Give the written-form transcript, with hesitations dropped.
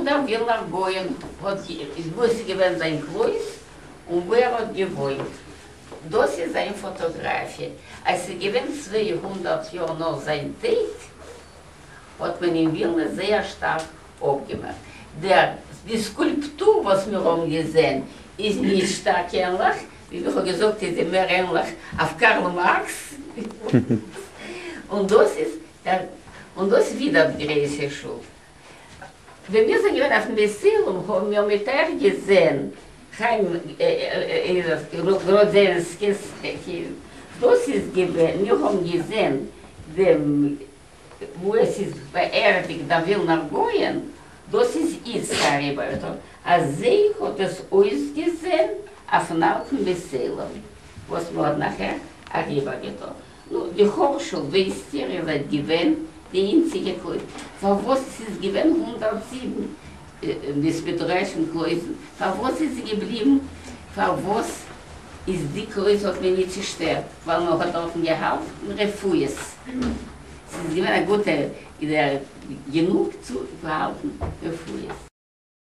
דער ווילנער גאון האט, וואו עס איז געווען זיין קלויז און וואו ער האט געוואוינט. דאס איז זיין פאטאגראפיע. אז ס'איז געווען 200 יאר נאך זיין טויט, האט מען אין ווילנע זייער שטארק אפגעמאכט. דער די סקולפטור וואס מיר האבן געזען איז נישט שטארק ענליך, ווי איך האב געזאגט איז זי מער ענליך אויף קארל מארקס, און דאס איז דער און דאס איז ווידער די גרויסע שול. ווען מיר זענען געווען אויפן בית עולם האבן מיר מיט אייך געזען חיים גראדזענסקי'ס קינד, דאס איז געווען, מיר האבן געזען דעם וואו עס איז באערדיגט דער ווילנער גאון, דאס איז איצט אריבער, אזוי האט עס אויסגעזען אויפן אלטן בית עולם וואס מען האט נאכער אריבערגעטאן. נו, די חורשל ווייסט איר, איר זייט געווען די איינציגע קלויז, פארוואס עס איז געווען 107 בית מדרש און קלויזן, פארוואס איז זי געבליבן, פארוואס איז די קלויז האט מען נישט צושטערט, ווייל מען האט דארטן געהאלטן רפואות, ס'איז געווען א גוטע גענוג צו האלטן רפואות.